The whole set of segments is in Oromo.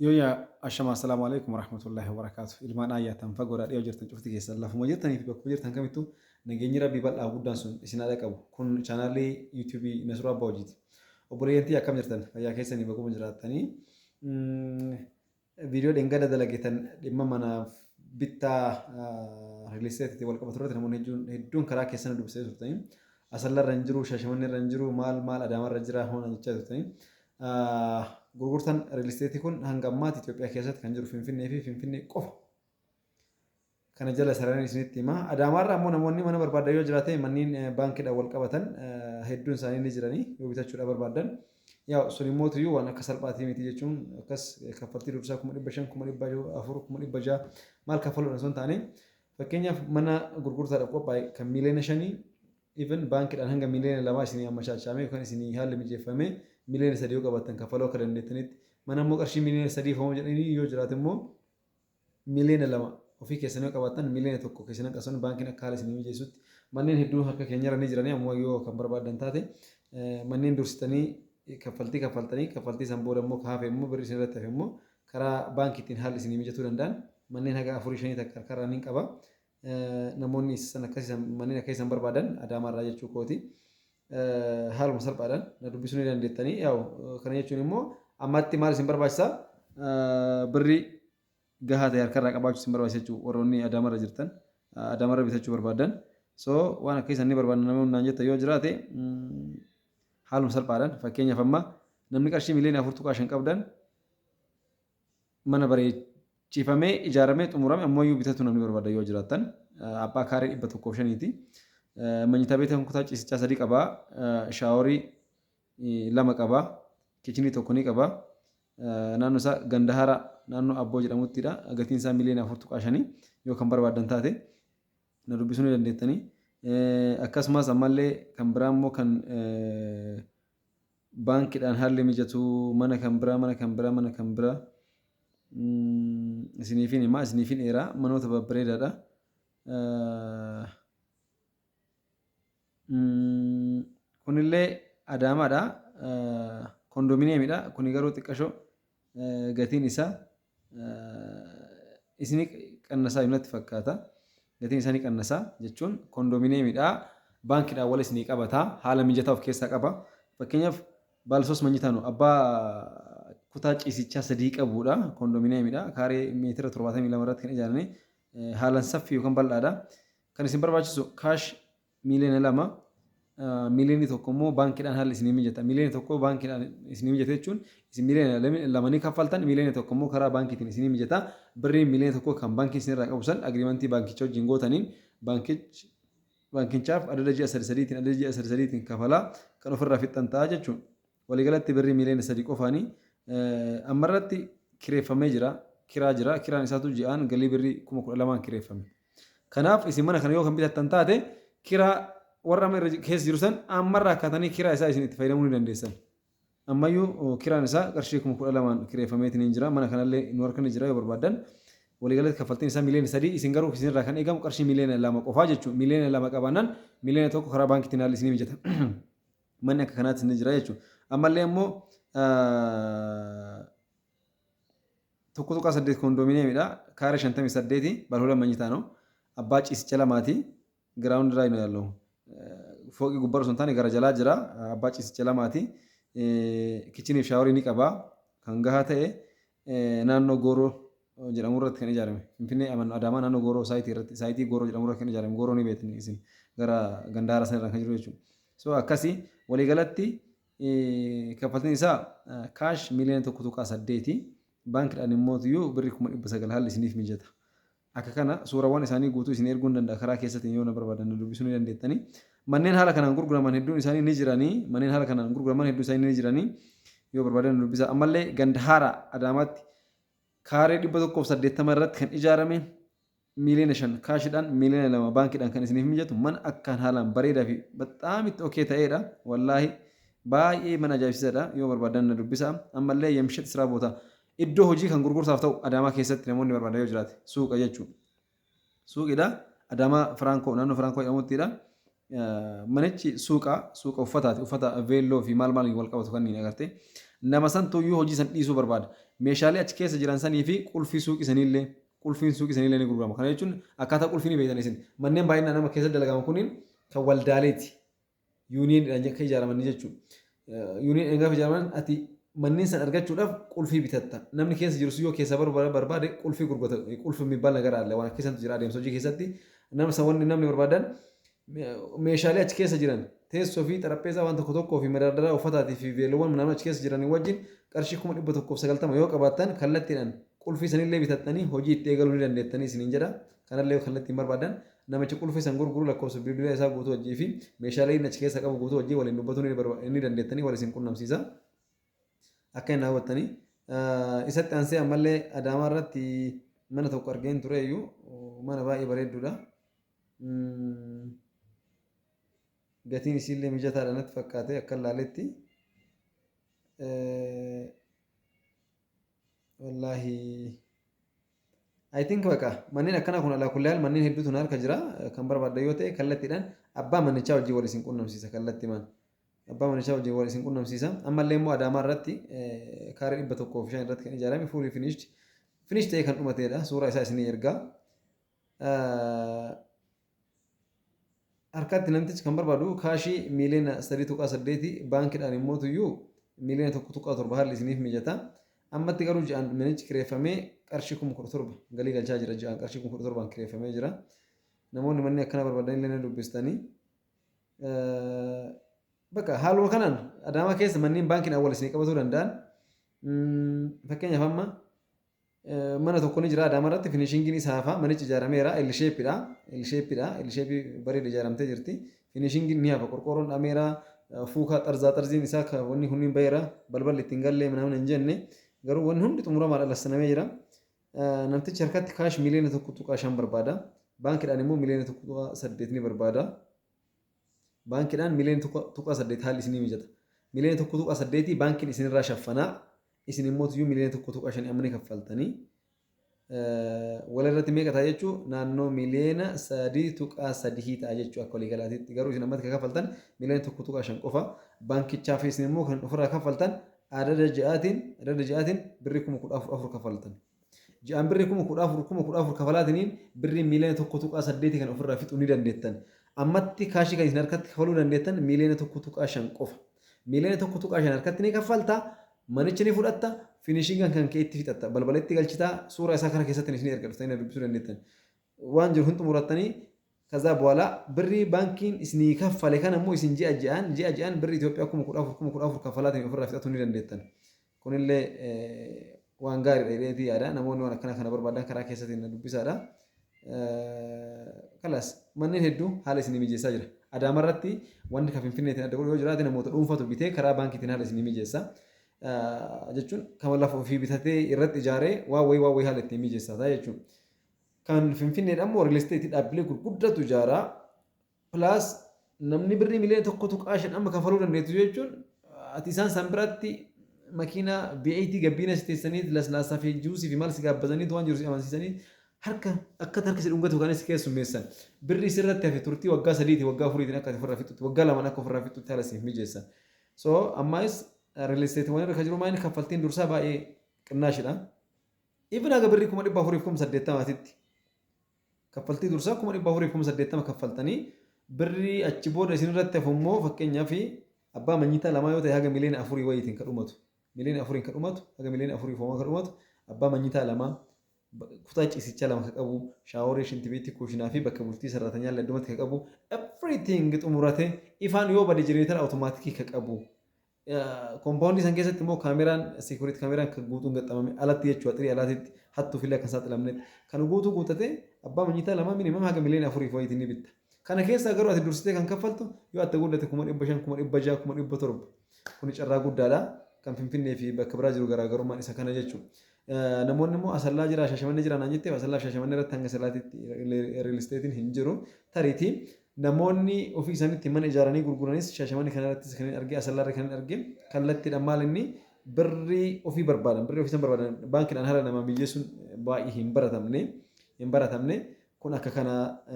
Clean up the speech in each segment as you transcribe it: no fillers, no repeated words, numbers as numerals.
Yooyyaa ashamaa assalaamu alaikum warahmatullahi wabarakaatu. Ilmaan aayyaa tan fagoodhaa dhiyoo jirtan cufti keessan lafuma jirtanii fi bakkuma jirtan kamittuu nageenyi rabbii bal'aa guddaan sun isin haa dhaqqabu. Kun chaanaalii yuutuubii Nasruu Abbaa Hojiiti. Obboleeyyan tiyya akkam jirtan fayyaa keessanii baguma jiraattanii. Viidiyoo dhengada dalage tan dhimma manaaf bittaa riilisteetitti wal qabatu irratti namoonni hedduun karaa keessan dubbisanii turtanii. Asallarra hin jiru, Shaashamannee irra hin jiru, maal maal Adaamarra jira hoona jechaa turtanii. Gurgurtaan riilisteetii kun hanga ammaatti Itoophiyaa keessatti kan jiru Finfinnee fi Finfinnee qofa. Kana jala sarareen isinitti hima. Adaamaarra ammoo namoonni mana barbaadan yoo jiraate manneen baankiidhaan wal qabatan hedduun isaanii ni jiranii yoo bitachuudha barbaadan. Yaa sun immoo tuyyuu waan akka salphaatii miti jechuun akkas kaffaltii dursaa 500,000, 400,000, 600,000 maal kaffaluudhaan osoo hin taane fakkeenyaaf mana gurgurtaadhaaf qophaa'e kan 5,000,000 even baankiidhaan hanga 2,000,000 isinii ammachaachamee yookaan isinii haalli mijeeffamee 3,000,000 yoo qabaattan kaffaluu akka dandeettanitti mana immoo qarshii 3,000,000 homoo jedhanii yoo jiraate immoo 2,000,000 ofii keessanii yoo qabaattan 1,000,000 keessan hanqasan baankiin akka haala isinii mijeessutti manneen hedduun harka keenyarra ni jiranii ammoo yoo kan barbaadan taate manneen dursitanii kaffaltii kaffaltanii kaffaltii san booda immoo ka hafe immoo birri isin irratti hafe immoo karaa baankiitiin haalli isinii mijatuu danda'an manneen haga afurii shanii takka harkarraa niin qaba. Namoonni san akkasiisan manneen akkasiisan barbaadan Adaamaarraa jechuu kooti. Haaluma salphaadhaan na dubbisuu ni dandeettanii. Yaa'u kana jechuun immoo ammatti maal isin barbaachisa? Birrii gahaa ta'e harkarraa qabaachuu isin barbaachisa jechuudha warroonni Adaamarra jirtan Adaamarra bitachuu barbaadan. So waan akkasiisan ni barbaadna namoonni naan jettan yoo jiraate haaluma salphaadhaan fakkeenyaaf amma namni qarshii 4.5 miliyoona qabdan mana bareechifamee ijaaramee xumurame ammayyuu bitatu namni barbaada yoo jiraattan abbaa kaaree 105ti. Manyitaa beetan kutaa ciisichaa sadii qaba. Shaaworii lama qaba. Kichinii tokko ni qaba. Naannoo isaa Gandahara naannoo Abboo jedhamuttidha. Gatiin isaa 4.5 miliyoona yoo kan barbaadan taate na dubbisuu ni dandeettanii. Akkasumas ammallee kan biraa immoo kan Baankiidhaan haalli mijatu mana kan biraa mana kan biraa mana kan biraa isiniifin himaa isiniifin eeraa manoota babbareedaadha. Kunillee Adaamaadha. Kondominiyeemidha. Kuni garuu xiqqashoo gatiin isaa isini qannasaa natti fakkaata. Gatiin isaa ni qannasaa jechuun kondominiyeemidha. Baankiidhaan wal isinii qabata. Haala mijataa of keessaa qaba. Fakkeenyaaf baala manyitaa nu abbaa kutaa ciisichaa sadii qabudha. Kondominiyeemidha. Kaaree meetira 72 irratti kan ijaarame haalaan saffii yookaan bal'aadha. Kan isin barbaachisu kaash 2,000,000 1,000,000 immoo baankiidhaan haalli isinii mijata. 1,000,000 baankiidhaan isinii mijata jechuun isin 2,000,000 ni kaffaltan 1,000,000 immoo karaa baankiitiin isinii mijata. Birriin 1,000,000 kan baankiin isinirraa qabu san agriimantii baankicha wajjin gootaniin baankichi baankichaaf adada ji'a sadi sadiitiin adada ji'a sadi sadiitiin kafalaa kan ofirraa fixxan ta'a jechuudha. Waliigalatti birrii 3,000,000 qofaanii ammarratti kireeffamee jira. Kiraa jira. Kiraan isaatu ji'aan galii birrii 12,000 kireeffame. Kanaaf isin mana kana yoo kan bitattan taate kiraa warra amma irra keessa jiru san ammarraa akkaatanii kiraa isaa isin itti fayyadamuu ni dandeessan. Ammayyuu kiraan isaa qarshii 12,000 kireeffameetiin hin jira. Mana kanallee nu harka ni jira yoo barbaaddan. Waliigalatti kaffaltiin isaa 3,000,000 isin garuu isinirraa kan eegamu qarshii 2,000,000 qofaa jechuudha. 2,000,000 qabaannaan 1,000,000 karaa baankiitiin haalli isinii mijata. Manni akka kanaatis ni jira jechuudha. Ammallee immoo 1.8 kondominiyeemidha. Kaaree 58 balhola manyitaa ነው. Abbaa ciisicha lamaati. Giraawundi ላይ ነው ያለው. Fooqii gubbaa osoo hin taane gara jalaa jira. Abbaa ciisicha lamaati. Kichiniif shaaworii ni qaba. Kan gahaa ta'e naannoo Gooroo jedhamu irratti kan ijaarame. Finfinnee Adaamaa naannoo Gooroo saayitii irratti saayitii Gooroo jedhamu irratti kan ijaarame. Gooroo ni beektan isin gara Gandaara sana irraan kan jiru jechuudha. So akkasii waliigalatti kaffaltiin isaa kaash 1.8 miliyoona baankiidhaan immoo iyyuu birrii 900,000 haalli isiniif mijata. Akka kana suurawwan isaanii guutuu isin erguu hin danda'a karaa keessatiin yoo na barbaadan na dubbisuu ni dandeettanii. Manneen haala kanaan gurguraman hedduun isaanii ni jiranii. Manneen haala kanaan gurguraman hedduun isaanii ni jiranii. Yoo barbaadan na dubbisa. Ammallee ganda haaraa Adaamaatti kaaree 180 irratti kan ijaarame 5,000,000 kaashiidhaan 2,000,000 baankiidhaan kan isiniif mijatu mana akkaan haalaan bareedaa fi baxaam itti okee ta'eedha. Wallaahi baay'ee mana ajaa'ibsiisaadha. Yoo barbaadan na dubbisa. Ammallee yemshet siraa boota iddoo hojii kan gurgurtaaf ta'u Adaamaa keessatti namoonni barbaadan yoo jiraate suuqa jechuudha. Suuqidha. Adaamaa Firaankoo naannoo Firaankoo jedhamuttidha. Manichi suuqa suuqa uffataati. Uffata veelloo fi maal maal wal qabatu kanneen agarte. Nama santuyyuu hojii san dhiisuu barbaada. Meeshaalee achi keessa jiran sanii fi qulfii suuqii saniillee, qulfiin suuqii saniillee ni gurgurama. Kana jechuun akkaataa qulfii ni beektan isin. Manneen baay'inaan nama keessa dalagaman kunniin kan waldaaleeti. Yuuniyeeniidhaan akka ijaaramanii jechuudha. Yuuniyeeniidhaan gaafa ijaaraman ati manneen san argachuudhaaf qulfii bitatta. Namni keessa jiru sun yoo keessaa barbaade qulfii gurgurata. Qulfii የሚባል ነገር አለ. Waan akkasiitu jira adeemsa hojii keessatti. Nama san wanni namni barbaadan meeshaalee achi keessa jiran, teessoo fi xarapheezaa waan tokko tokkoo fi madaardara uffataatii fi veeloowwan naannoo achi keessa jiran wajjin qarshii 190,000 yoo qabaattan, kallattiidhaan qulfii sanillee bitattanii hojii itti eegaluu ni dandeettanii isiniin jedha. Kanallee kallattiin barbaadan namicha qulfii san gurguru lakkoofsa bilbila isaa guutuu wajjii fi meeshaalee inni achi keessa qabu guutuu wajjii waliin dubbatuu ni dandeettanii, wal isin qunnamsiisa. Akka inni hawwattanii isatti aansee ammallee Adaamaa irratti mana tokko argeen ture iyyuu, mana baay'ee bareedduudha. Gatiin isiillee mijataadha natti fakkaate akka ilaaletti. Wallaahi, I think baqa manneen akkanaa kun alaa kullee manneen hedduutu na harka jira. Kan barbaadda yoo ta'e kallattiidhaan abbaa manichaa wajjin wal isin qunnamsiisa kallattimaan. Abbaa manichaa wajjin wal isin qunnamsiisa. Ammallee immoo Adaamaa irratti kaaree 105 irratti kan ijaarame, fully finished. Finish ta'ee kan dhumateedha. Suuraa isaa isinii ergaa. Harkatti namtichi kan barbaadu kaashii miiliyoona 3.8, baankiidhaan immoo tuyyuu miiliyoona 1.7 haalli isiniif mijata. Ammatti garuu ji'aan manichi kireeffamee qarshii 17,000 galii galchaa jira. Ji'aan qarshii 17,000 kireeffamee jira. Namoonni manni akkana barbaadan illee ni dubbistanii. Bakka haaluma kanaan Adaamaa keessa manneen baankiidhaan wal isinii qabatuu danda'an. Fakkeenyaaf amma mana tokko ni jira Adaamaa irratti, finishingiin isaa hafa, manichi ijaarameera, L shapeidha. L shapeidha. L shape bareeda ijaaramtee jirti. Finishingiin ni hafa, qorqoorroon dhameera, fuukaa xarzaa xarziin isaa wanni kunniin baheera, balballi ittiin gallee mana hin jenne, garuu wanni hundi xumuramaadha, lassanamee jira. Namtichi harkatti cash miiliyoona 1.5 barbaada. Baankiidhaan immoo miiliyoona 1.8 ni barbaada. Baankiidhaan miiliyoona 1.8 haalli isinii mijata. Miiliyoona 1.8 baankiin isinirraa shaffanaa. Isin immoo tuyyuu miiliyoona 1.5 amma ni kaffaltanii. Walirratti meeqa ta'a jechuun, naannoo miiliyoona 3.3 ta'a jechuu akka waliigalaatitti. Garuu isin ammatti kan kaffaltan miiliyoona 1.5 qofa. Baankichaaf isin immoo kan ofirraa kaffaltan adada ji'aatiin birrii 14,000 afur kaffaltan. Ji'aan birrii 14,000 14,000 kafalaatiniin birrii miiliyoona 1.8 kan ofirraa fixuu ni dandeettan. Ammatti kaashii kan isin harkatti kafaluu dandeettan miiliyoona 1.5 qofa. Miiliyoona 1.5 harkatti ni kaffalta. Manicha ni fudhatta. Finishingaan kan kee itti fixatta. Balbala itti galchitaa. Suuraa isaa kana keessatti isin erga dhuftanii dubbisuu dandeettan. Waan jiru hin xumurattanii ከዛ በኋላ birrii baankiin isinii kaffale kana immoo isin ji'a ji'aan birrii Itoophiyaa 14,000 14,000 kaffalaatiin ofirraa fixatuu ni dandeettan. Kunillee waan gaariidha jedheetii yaada. Namoonni waan akkana kana barbaadan karaa keessatti na dubbisaadha. Kalas manneen hedduu haala isinii mijeessaa jira. Adaama irratti wanti kan Finfinneetiin adda godhu yoo jiraate, namoota dhuunfatu bitee karaa baankiitiin haala isinii mijeessa. Jechuun kan lafa ofii bitatee irratti ijaaree waan wayii waan wayii haala ittiin mijeessaa jechuudha. Kan Finfinneedha immoo real estate dhaabbilee gurguddatu ijaaraa. Plus namni birrii miiliyoona 1.5 amma kafaluu dandeettu jechuun, ati isaan san biratti makiinaa V8 gabbiina si teessanii, laslaasaa fi juusii fi maal si gaabbazanii, waan jiru si amansiisanii, harka akka harka si dhungatu kan si keessummeessan. Birrii sirratti hafe turtii waggaa 3ti, waggaa 4tiin akka ati ofirraa fixutti, waggaa 2n akka ofirraa fixutti haala siif mijeessan. So ammaas real estate waan irra kan jiru maayini kaffaltiin dursaa baay'ee qinnaashidha. Even haga birrii 480,000titti kaffaltii dursaa 480,000 kaffaltanii, birrii achi booda isin irratti hafu immoo, fakkeenyaaf abbaa manyitaa lamaa yoo ta'e, haga miliyoona 4 wayiitiin kan dhumatu. Miliyoona 4n kan dhumatu, haga miliyoona 4 fooma kan dhumatu, abbaa manyitaa lamaa, kutaa ciisichaa lama kan qabu, shaaworii, shintibeetii, kuushinaa fi bakka bultii sararatanyaa illee addumatti kan qabu, everything xumurate, ifaan yoo bade jenereetara automaatikii kan qabu. Koompaawundii san keessatti immoo kaameraan, security kaameraan kan guutuun gaxxamame alatti jechuudha, xirii alaatitti hattuuf illee akka hin saaxilamnetti. Kan guutuu guutate abbaa manyitaa lama minimum haga miliyoona 4 wayiitiin ni bitta. Kana keessaa garuu ati dursitee kan kaffaltu yoo atta guddate 500,000, 600,000, 700,000. Kuni carraa guddaadha. Kan Finfinnee fi bakka biraa jiru garaagarummaan isa kana jechuudha. Namoonni immoo Asallaa jira, Shaashamannee jira naan jettee, Asallaa fi Shaashamannee irratti hanga Asallaatitti real estatein hin jiru. Tariitii namoonni ofii isaaniitti mana ijaaranii gurguranis Shaashamannee kana irrattis kan hin arge, Asallaa irra kan hin arge, kallattiidhaan maal inni birrii ofii barbaadan, birrii ofii isaan barbaadan baankiidhaan haala namaa mijeessuun baay'ee hin baratamne. Kun akka kana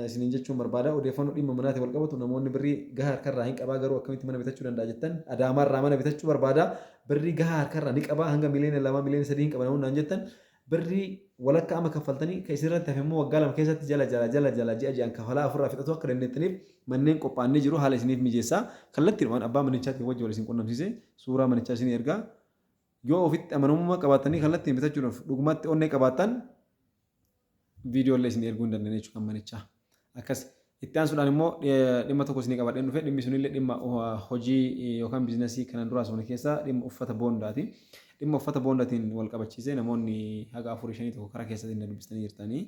isiniin jechuun barbaada. Odeeffannoo dhimma manaatiin wal qabatu namoonni birrii gahaa harkarraa hin qabaa garuu akkamitti mana bitachuu danda'a jettan Adaamaarraa mana bitachuu barbaada. Birrii gahaa harkarraa ni qabaa hanga miliyoona 2 miliyoona 3 hin qaba namoonni naan jettan birrii walakkaa amma kaffaltanii kan isinirratti hafe immoo waggaa 2 keessatti jala jala jala jala ji'a ji'aan kafalaa ofirraa fixatuu akka dandeettaniif manneen qophaa'an ni jiru haala isiniif mijeessaa. Kallattiidhumaan abbaa manichaatiin wajji wal isin qunnamsiisee suuraa manichaa isinii ergaa. Yoo ofitti amanamummaa qabaattanii kallattiin bitachuudhaaf dhugumatti onnee qabaattan viidiyoo illee isin erguu hin dandeenya jechuudha kan manichaa. Akkas itti aansuudhaan immoo dhimma tokko isinii qabadheen dhufe dhimmi sunillee dhimma hojii yookaan biizinasii kanan duraa sun keessaa dhimma uffata boondaati. Dhimma uffata boondaatiin wal qabachiisee namoonni haga afurii shanii tokko karaa keessaatiin na dubbistanii jirtanii.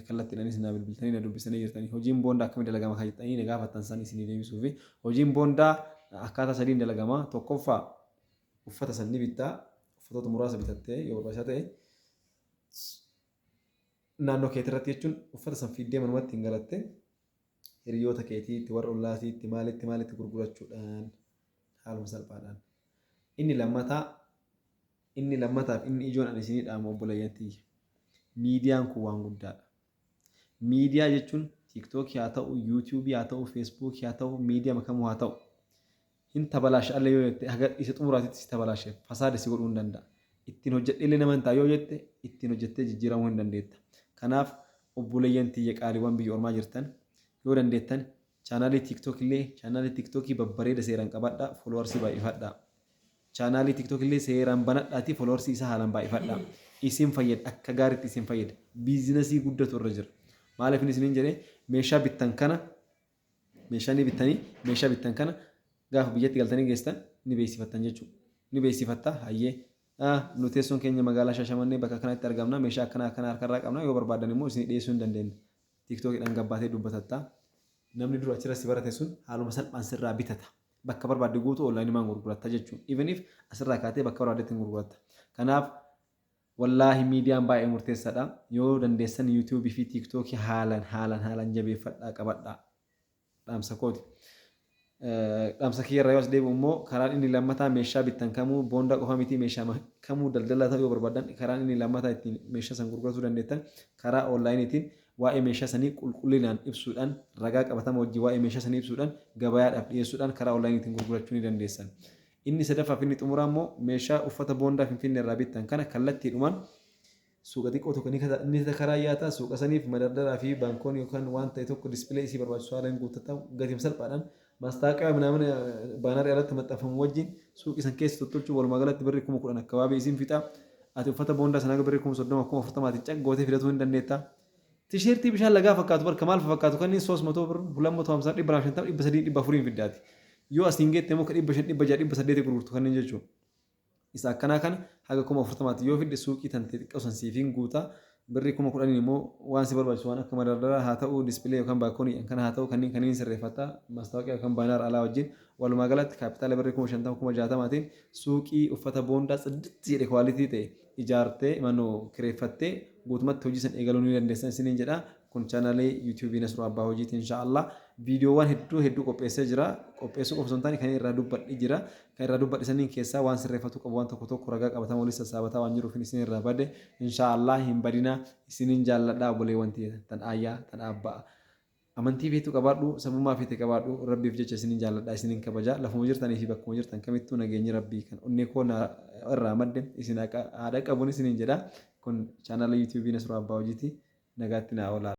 Kallattiidhaanis na bilbiltanii na dubbistanii jirtanii. Hojiin boondaa akkamitti dalagama kan jettanii na gaafattan san isinii deebisuufi. Hojiin boondaa akkaataa sadiin dalagama. Tokkoffaa uffata san ni bittaa. Uffatoota muraasa bitattee yoo barbaachisaa ta'e naannoo keetirratti jechuun uffata san fiiddee manumatti hin galatte hiriyoota keetiitti warra ollaatiitti maalitti maalitti gurgurachuudhaan haaluma salphaadhaan. Inni lammataa inni lammataaf inni ijoon ani isinii dhaamu obboleeyyan tiyya. Miidiyaan kun waan guddaadha. Miidiyaa jechuun TikTokii haa ta'u, YouTubeii haa ta'u, Facebookii haa ta'u, miidiyaa kamuu haa ta'u. Hin tabalaashe allee yoo jette haga isa xumuraatitti si tabalaashe fasaada si godhuu hin danda'a. Ittiin hojjedheellee nama hin ta'a yoo jette ittiin hojjettee jijjiiramuu hin dandeetta. Kanaaf obboleeyyan tiyya qaaliiwwan biyya ormaa jirtan yoo dandeettan chaanaalii TikTok illee chaanaalii TikTokii babbareeda seeraan qabadhaa followersii baay'ifadhaa. Chaanaalii TikTok illee seeraan banadhaatii followersii isaa haalaan baay'ifadhaa. Isin fayyada akka gaariitti isin fayyada. Biizinasii guddatu irra jira. Maaliif inni isiniin jedhee meeshaa bittan kana meeshaa ni bittanii meeshaa bittan kana gaafa biyyatti galtanii geessan ni beeksifattan jechuudha. Ni beeksifatta hayyee nu teessoon keenya magaalaa Shaashamannee bakka kanatti argamna meeshaa akkana akkana harkarraa qabna yoo barbaadan immoo isin dhiyeessuu hin dandeenya. TikTokiidhaan gabbaatee dubbatatta. Namni dura achirra si barate sun haaluma salphaan sirraa bitata. Bakka barbaadde guutuu onlaayinimaan gurguratta jechuudha. Even if asirraa kaatee bakka barbaaddetti hin gurguratta. Kanaaf wallaahi miidiyaan baay'ee murteessaadha. Yoo dandeessan YouTubeii fi TikTokii haalan haalan haalan jabeeffadhaa qabadhaa. Dhaamsa kooti. Dhaamsa kiyyarraa yoo as deebi'u immoo karaan inni lammataa meeshaa bittan kamuu boondaa qofa miti meeshaa kamuu daldalaa ta'uu yoo barbaadan karaan inni lammataa ittiin meeshaa san gurguratuu dandeettan karaa onlaayiniitiin waa'ee meeshaa sanii qulqullinaan ibsuudhaan ragaa qabatama wajjin waa'ee meeshaa sanii ibsuudhaan gabayaadhaaf dhiyeessuudhaan karaa onlaayiniitiin gurgurachuu ni dandeessan. Inni sadaffaaf inni xumuraa immoo meeshaa uffata boondaa Finfinnee irraa bittan kana kallattiidhumaan suuqa xiqqoo tokko ni karaa yaataa suuqa saniif madardaraa fi baankoon yookaan waan ta'e tokko display isii barbaachisu haala hin guuttata gatiin salphaadhaan maastaaqiyaa minaamin baanarii alatti maxxanfamu wajjin suuqii san keessa tottolchuu walumaa galatti birrii 10,000 akkabaabii isiin fixa. Ati uffata boondaa sana birrii 30,000 40,000 caq gootee fidatuu hin dandeetta. Tisheertii bishaan lagaa fakkaatu barka maal fakkaatu kanneen 300 birr 250 250 300 400 fiddaati. Yoo asiin geette immoo ka 500 600 800 gurgurtu kanneen jechuudha. Isa akkanaa kana haga 40,000tti yoo fidde suuqii tantee xiqqoo san siifiin guutaa birrii 10,000n immoo waan si barbaachisu waan akka madardaraa haa ta'u display yookaan baakoonii kana haa ta'u kanneen kanneen sirreeffata maastaawoqiyaa yookaan banner alaa wajjin walumaa galatti kaapitaala birrii 50,000 60,000tiin suuqii uffata boondaa tsiditti jedhe quality ta'e ijaartee manoo kireeffattee guutumatti hojii san eegaluu ni dandeessan isiniin jedha. Kun chaanaalii YouTubeii Nasruu Abbaa Hojiiti inshaallah. Viidiyoowwan hedduu hedduu qopheessee jira. Qopheessuu qofa osoo hin taane kan irraa dubbadhe jira. Kan irraa dubbadhe saniin keessaa waan sirreeffatu qabu waan tokko tokko ragaa qabatama waliin sassaabataa waan jiruuf isin irraa bade inshaallah hin badina isinin jaalladha obboleewwan tiyya tan aayyaa tan abbaa. Amantii feetu qabaadhu sabummaa feete qabaadhu rabbiif jecha isinin jaalladha isinin kabaja lafuma jirtanii fi bakkuma jirtan kamittuu nageenyi rabbii kan onnee koo irraa madde isin haadha qabuun isinin jedha. Kun chaanaala YouTubeii Nasruu Abbaa Hojiiti. Nagaatti naa oolaa.